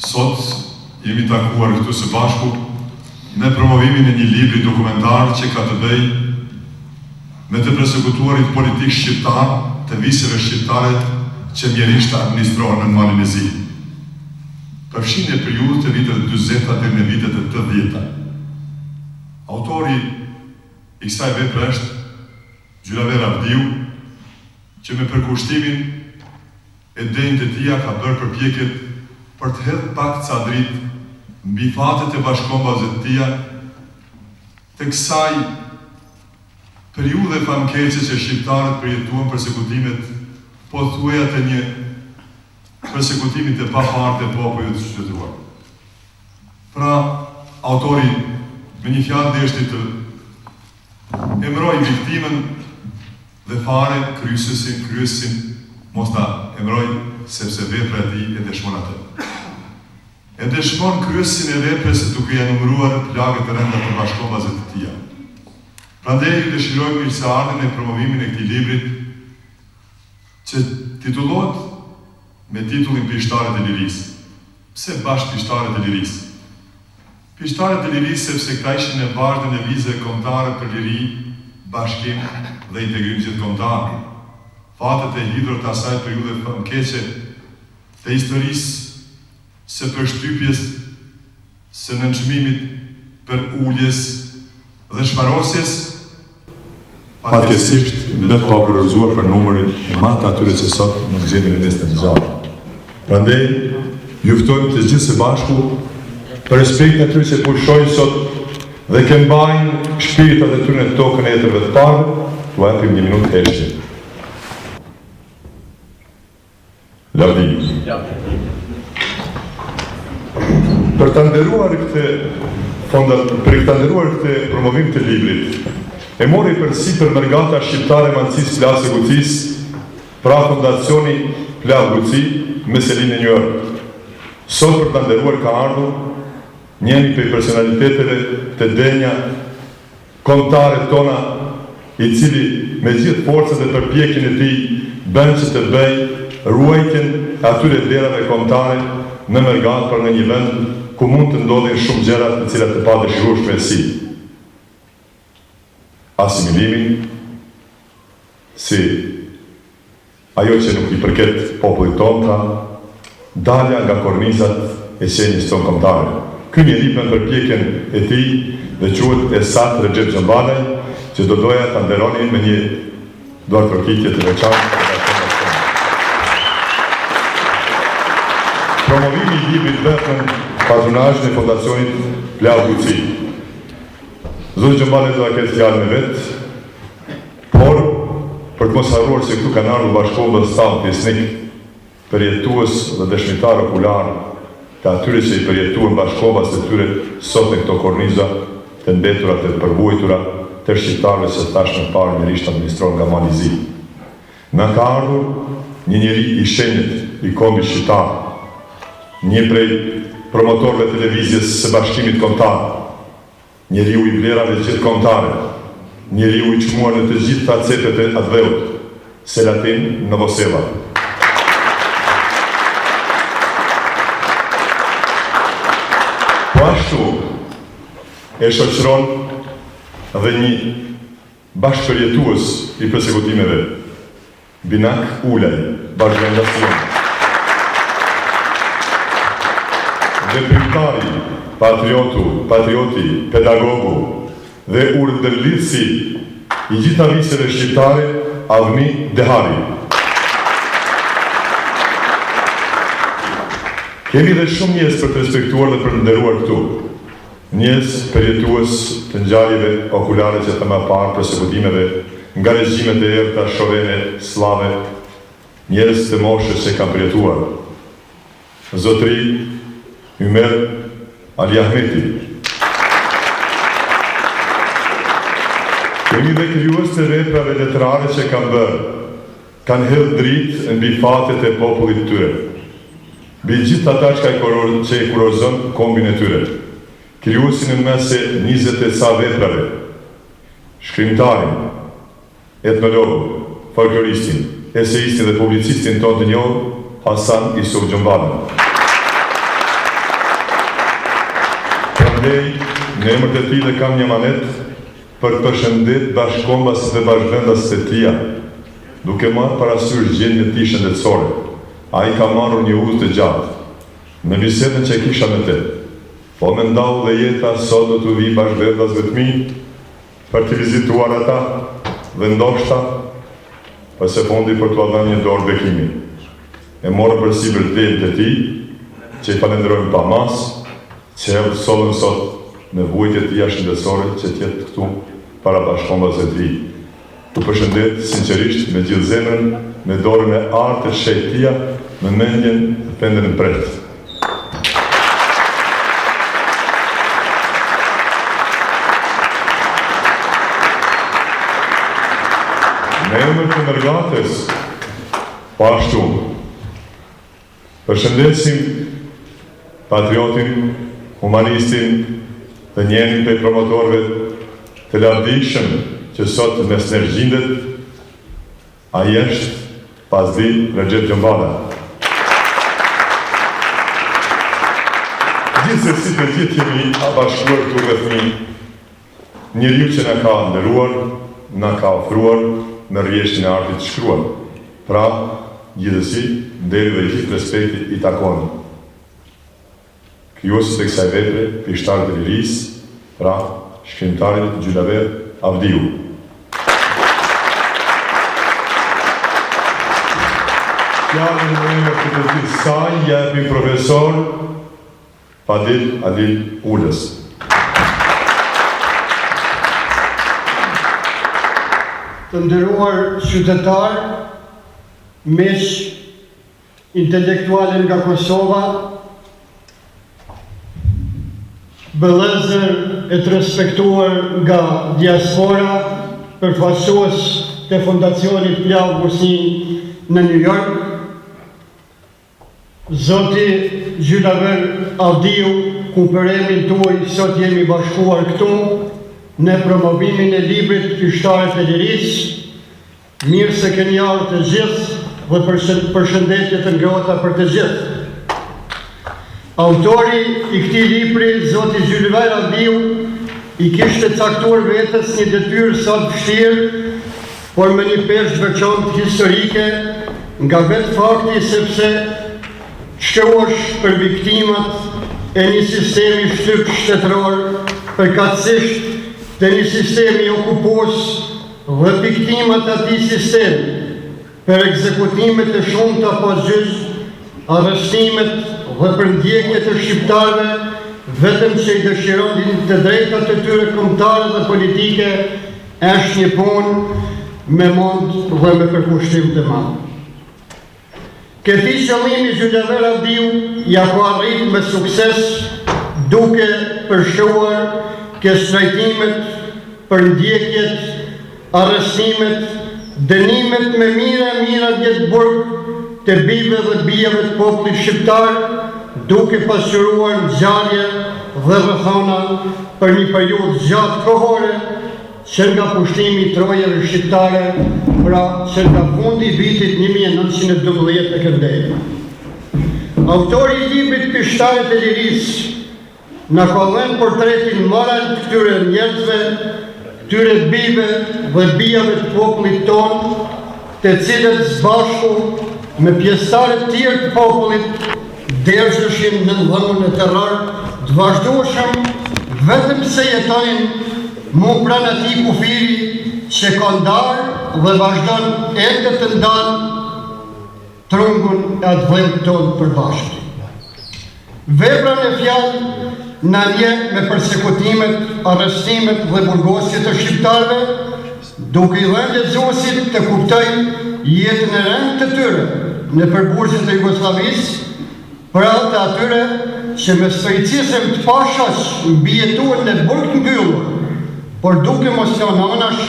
Sot jemi takuar këtu së bashku në promovimin e një libri dokumentar që ka të bëjë me të persekutuarit politikë shqiptarë të viseve shqiptare që mjerisht administrohen nën Malin e Zi. Përfshin një periudhë të viteve dyzeta deri në vitet e tetëdhjeta. Autori i kësaj vepre është Gjylaver Avdiu, që me përkushtimin e denjë të tija ka bërë përpjekjet për të hedhë pak ca dritë mbi fatet e bashkëkombasve të tija të kësaj periudhe famkeqe që shqiptarët përjetuan persekutimet pothuaja të një persekutimi të paparë të popujve të qytetëruar. Pra, autori me një fjalë deshti të emërojë viktimën dhe fare kryesin, kryesin mos ta emërojë sepse vepra e tij e dëshmon atë. E dëshmon kryesin e veprës duke ia numëruar plagët e rënda të bashkëkombasve të tija. Prandaj ju dëshirojmë mirëseardhjen në promovimin e këtij librit që titullohet me titullin Pishtarët e Lirisë. Pse bash Pishtarët e Lirisë? Pishtarët e Lirisë sepse këta ishin në vazhdën e lëvizjeve kombëtare për liri, bashkim dhe integrim gjithëkombëtar. Fatet e hidhura të asaj periudhe famkeqe të historisë së përshtypjes, së nënçmimit, përuljes dhe shfarosjes, fatkeqësisht mbet pa kurorëzuar për numrin e madh të atyre që sot nuk gjenden në mes të gjallë. Prandaj, ju ftojmë të gjithë së bashku për respekt të atyre që pushojnë sot dhe këmbajnë shpirtrat e tyre në tokën e etërve të parëve, t'ua japim një minutë heshtje. Lavdi. Për ta nderuar këtë fonda, për ta nderuar këtë promovim të librit, e mori përsipër mërgata shqiptare e Malësisë Plavës e Gucisë, pra Fondacioni Plavë Guci me seli në New York. Sot për ta nderuar ka ardhur njëri prej personaliteteve të denja kombëtare tona, i cili me gjithë forcën dhe përpjekjen e tij bën që të bëjë ruajtjen e atyre vlerave kombëtare në mërgatë por në një vend ku mund të ndodhin shumë gjëra të cilat të padëshirueshme si asimilimi, si Ajo që nuk i përket popullit tonë, pra, dalja nga kornizat e qenies tonë kombëtare. Ky njeri bën përpjekjen e tij dhe quhet Esat Rexhep Gjonbalaj, që do doja ta nderoni me një duartrokitje të veçantë të bashkëkombas tonë. Promovimi i librit bëhet nën patronazhin e Fondacionit Plavë Guci. Zoti Gjonbalaj do ta ketë fjalën e vet. Por, për të mos harruar se këtu kanë ardhur bashkëkombës tanë fisnikë, përjetues dhe dëshmitarë okularë të atyre që i përjetuan bashkëkombas të tyre sot në këto korniza të mbetura të përvuajtura të shqiptarëve që thashë më parë mjerisht administrohen nga Mali i Zi. Na ka ardhur një njeri i shenjtë i kombit shqiptar, një prej promotorëve të lëvizjes së bashkimit kombëtar, Njeriu i vlerave gjithëkombëtare, njeriu i çmuar në të gjitha cepet e atdheut, Selatin Novosella. Po ashtu, e shoqëron dhe një bashkëpërjetues i persekutimeve, Binak Ulaj, bashkëvendas jonë. Veprimtari, patriotu, patrioti, pedagogu dhe urëndërlidhësi i gjitha viseve shqiptare, Avni Dehari. Kemi dhe shumë njerëz për të respektuar dhe për të nderuar këtu. Njerëz përjetues të ngjarjeve okulare që thamë më parë persekutimeve nga regjimet e errëta shovene sllave, njerëz të moshës që kanë përjetuar. Zotëri Ymer Aliahmeti. Kemi dhe krijues të veprave letrare që kanë bërë, kanë hedhë dritë mbi fatet e popullit të tyre. Mbi gjithë ata çka e që e kurorëzon kombin e tyre. Krijuesin e më se 20 e ca veprave, shkrimtarin, etnologun, folkloristin, eseistin dhe publicistin tonë të njohur, Hasan Isuf Gjonbalën. Mandej, në emër të tij dhe kam një amanet për të përshëndet bashkëkombasit dhe bashkëvendasit e tija, duke marrë parasysh gjendjen e tij shëndetësore. Ai ka marrur një udhë të gjatë. Në bisedën që kisha me të, po më ndau dhe jeta sot do t'u vij bashkëvendasve të mi për t'i vizituar ata dhe ndoshta për së fundi për t'ua dhënë një dorë bekimi. E morën përsipër djemtë e tij, që i falënderojmë pa masë, që e sollën sot në vuajtjet e tija shëndetësore që të jetë këtu para bashkëkombasve të tij. Ju përshëndet sinqerisht me gjithë zemrën, me dorën e artë të shenjtë tija, me mendjen dhe pendën e mprehtë. Në emër të mërgatës, po ashtu, përshëndesim patriotin, humanistin dhe njërin prej promotorëve të lavdishëm që sot mes nesh gjindet, ai është Fazli Rexhep Gjonbala. Gjithsesi të gjithë jemi bashkuar këtu rreth një njeriu që na ka nderuar, na ka ofruar me rrjeshtin e artit të shkruar. Pra, gjithsesi, nderi dhe gjithë respekti i takon krijuesit të kësaj vepre, pishtarët e lirisë, pra, shkrimtarit Xhylaver Avdiu. Fjalën në emër të të gjithë saj ia japim profesor Fadil Halil Ulës. Të nderuar qytetarë, miq, intelektualë nga Kosova, vëllezër e të respektuar nga diaspora, përfaqësues të Fondacionit Plavë Bosnjë në New York, Zoti Xhylaver Avdiu, ku për emrin tuaj sot jemi bashkuar këtu në promovimin e librit Pishtarët e Lirisë, Mirë se keni ardhur të gjithë dhe përshëndetje të ngrohta për të gjithë. Autori i këtij libri, zoti Xhylaver Avdiu, i kishte caktuar vetes një detyrë sa të vështirë, por me një peshë të veçantë historike, nga vetë fakti sepse shkruash për viktimat e një sistemi shtyp shtetëror, përkatësisht të një sistemi okupues Dhe viktimat e atij sistemi, për ekzekutimet e shumta pa gjyq, arrestimet dhe përndjekjet e shqiptarëve vetëm që i dëshironin të drejtat e tyre kombëtare dhe politike, është një punë me mund dhe me përkushtim të madh. Këtij qëllimi Xhylaver Avdiu ia ka arrit me sukses duke përshkruar keqtrajtimet, përndjekjet, arrestimet, dënimet me mijëra e mijëra vjet burg të bijve dhe bijave të popullit shqiptar, duke pasqyruar ngjarje dhe rrethana për një periudhë të gjatë kohore Që nga pushtimi i trojeve shqiptare, pra që nga fundi i vitit 1912 e këndej. Autori i librit Pishtarët e Lirisë na ka dhënë portretin moral të këtyre njerëzve, këtyre bijve dhe bijave të popullit tonë, të cilët së bashku me pjesëtarët tjerë të popullit dergjëshin nën dhunë e terror të vazhdueshëm vetëm se jetonin mu pranë atij kufiri që ka ndarë dhe vazhdon ende të ndanë trungun e atdheut tonë të përbashkët. Vepra në fjalë na njeh me persekutimet, arrestimet dhe burgosjet e shqiptarëve, duke i dhënë lexuesit të kuptojë jetën e rëndë të tyre nëpër burgjet e Jugosllavisë, pra të atyre që me stoicizëm të pashoq mbijetuan në burg të mbyllur, por duke mos lënë anash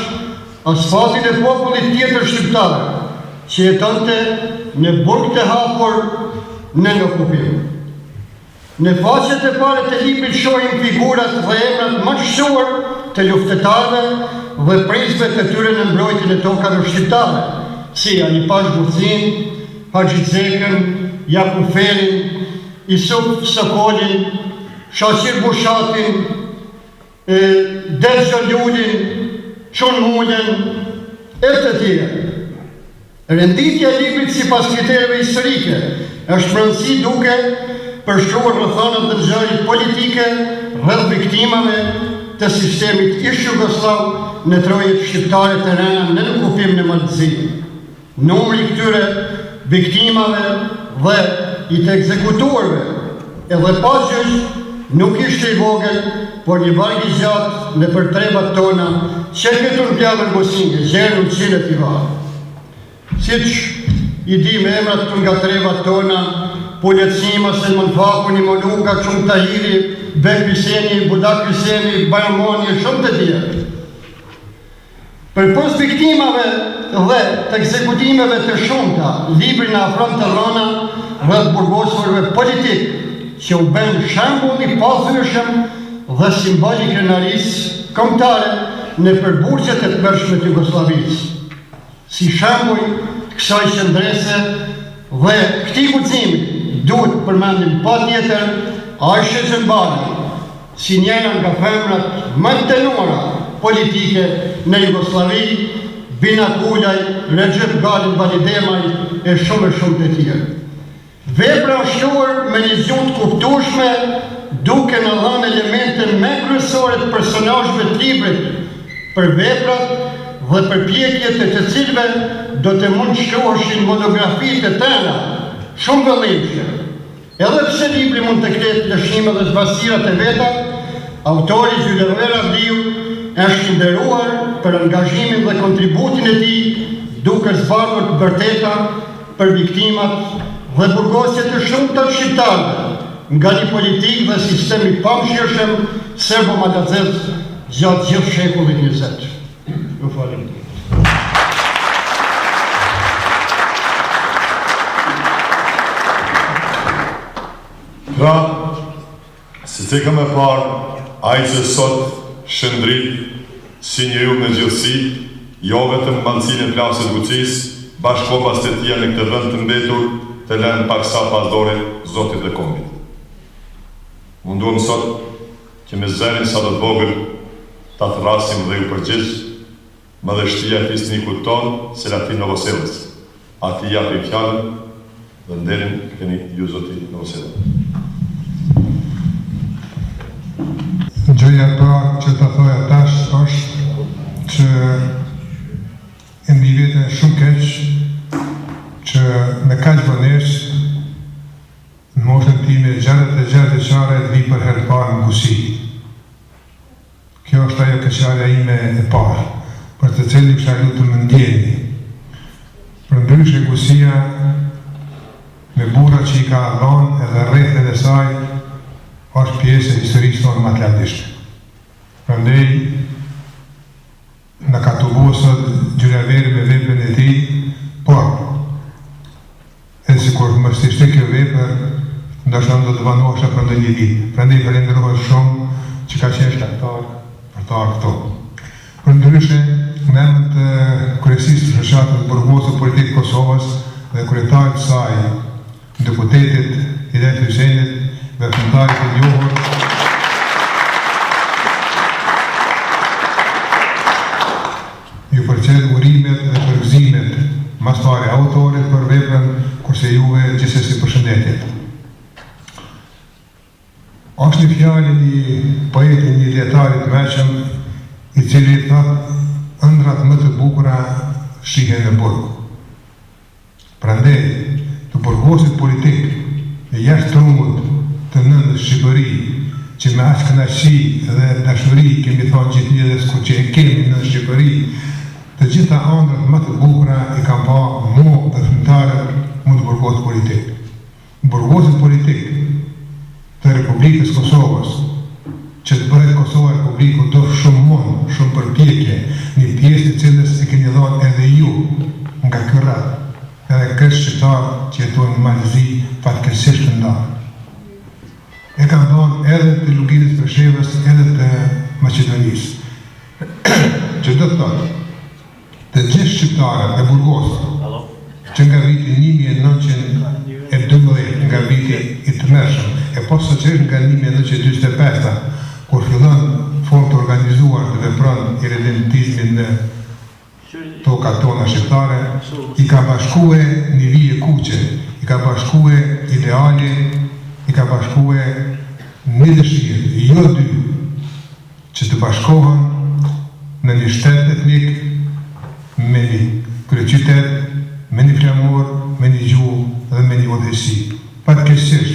as fatin e popullit tjetër shqiptar që jetonte në burg të hapur nën okupim. Në faqet e para të librit shohim figurat dhe emrat më të shquar të luftëtarëve dhe prijësve të tyre në mbrojtjen e tokave shqiptare, si Ali Pashë Gucinë, Haxhi Zekën, Jakup Ferin, Isuf Sokolin. Shaqir Bushatin, Dedë Gjo Lulin, Çun Mulën e të tjerë. Renditja e librit sipas kritereve historike është me rëndësi duke përshkruar rrethanat dhe ngjarjet politike rreth viktimave të sistemit ish-jugosllav në trojet shqiptare të rëna nën okupim në Mal të Zi. Numri i këtyre viktimave dhe i të ekzekutuarve edhe pa gjyq nuk ishte i vogël, por një varg i gjatë nëpër trevat tona që këtu në Plavë e Gusinë e gjer në Ulqin e Tivar. Siç i dimë emrat këtu nga trevat tona, Pule Cima, Selman Faku, Nimo Luka, Çung Tahiri, Bek Hyseni, Budak Hyseni, Bajram Mani e shumë të tjerë. Përpos viktimave dhe të ekzekutimeve të shumta, libri na afron të dhëna rreth burgosurve politikë, që u bënë shembull i pathyeshëm dhe simbol i krenarisë kombëtare nëpër burgjet e tmerrshme të Jugosllavisë. Si shembuj të kësaj qëndrese dhe këtij guximi duhet të përmendim patjetër Ajshe Gjonbalajn, si njëra nga femrat më të dënuara politike në Jugosllavi, Bina Kulaj, Rexhep Galin Balidemaj e shumë e shumë të tjerë. Vepra është shkruar me një gjuhë të kuptueshme duke na dhënë elemente më kryesore të personazheve të librit, për veprat dhe përpjekjet e të cilëve do të mund të shkruheshin monografi të tëra, shumëvëllimëshe. Edhe pse libri mund të ketë lëshime dhe zbrazëtirat e veta, autori Xhylaver Avdiu është i nderuar për angazhimin dhe kontributin e tij duke zbardhur të vërteta për viktimat dhe burgosjet e shumta të shqiptarëve nga një politikë dhe sistem i pamëshirshëm serbo-malazez gjatë gjithë shekullit 20. Ju faleminderit. Pra, si cekëm më parë, ai që sot shndrit si një yll në gjithësi, jo vetëm malësinë e Plavës e Gucisë, bashkëkombas të tija në këtë vend të mbetur të lënë paksa pas dore Zotit dhe kombit. Munduam sot që me zërin sado të vogël ta thërrasim dhe iu përgjigj madhështia e fisnikut tonë Selatin Novosellës. Atij i japim fjalën dhe nderin e keni ju zoti Novosella. Gjëja e parë që ta thoja tash është që e ndij veten shumë keq që me kaq vonesë në moshën time 66 vjeçare të vij për herë të parë në Gusi. Kjo është ajo keqardhja ime e parë, për të cilën ju kisha lutur të më ndjeni. Përndryshe Gusia me burrat që i ka dhanë edhe rrethin e saj është pjesë e historisë tonë ma të lavdishme. Prandej na ka tubu sot Xhylaveri me veprën e tij, por Edhe sikur të mos ishte kjo vepër, ndoshta unë do të vonohesha për ndonjë vit. Prandaj falënderohet shumë që ka qenë shkaktar për të ardhur këtu. Përndryshe, në emër të Kryesisë së Shoqatës Burgosur Politik të Kosovës dhe kryetarit të saj, deputetit Hidajet Hysenit, veprimtarit të njohur, Ju përcjell urimet dhe përgëzimet, ma s'pari autorit për veprën, kurse juve gjithsesi përshëndetjet. Është një fjalë e një poeti, një dijetari të mençëm, i cili thotë ëndrrat më të bukura shihen në burg. Prandej, të burgosurit politikë e jashtë trungut të nënës Shqipëri, që me aq kënaqësi dhe dashuri kemi thonë gjithnjë dhe sikur që e kemi nënë Shqipëri, të gjitha andrrat më të bukura i kam pa mu veprimtarët mu të burgosurit politikë. Burgosurit politikë të Republikës Kosovës, që të bëhet Kosova Republikë u dosht shumë mund, shumë përpjekje, një pjesë të cilës e keni dhënë edhe ju nga ky rreth, edhe krejt shqiptarët që jetojnë në Mal të Zi fatkeqësisht të ndarë. E kanë dhënë edhe të Luginës Preshevës edhe të Maqedonisë. Që do të thotë, Të gjithë shqiptarët e burgosur që nga viti 1912, nga viti i tmerrshëm. e posaçërisht nga 1945-ta, kur fillon në formë të organizuar të vepron irredentizmi në tokat tona shqiptare, i ka bashkue një vijë e kuqe, i ka bashkue ideali, i ka bashkue një dëshirë, jo dy, që të bashkohen në një shtet etnik, me një kryeqytet, me një flamur, me një gjuhë dhe me një udhëheqësi. Fatkeqësisht.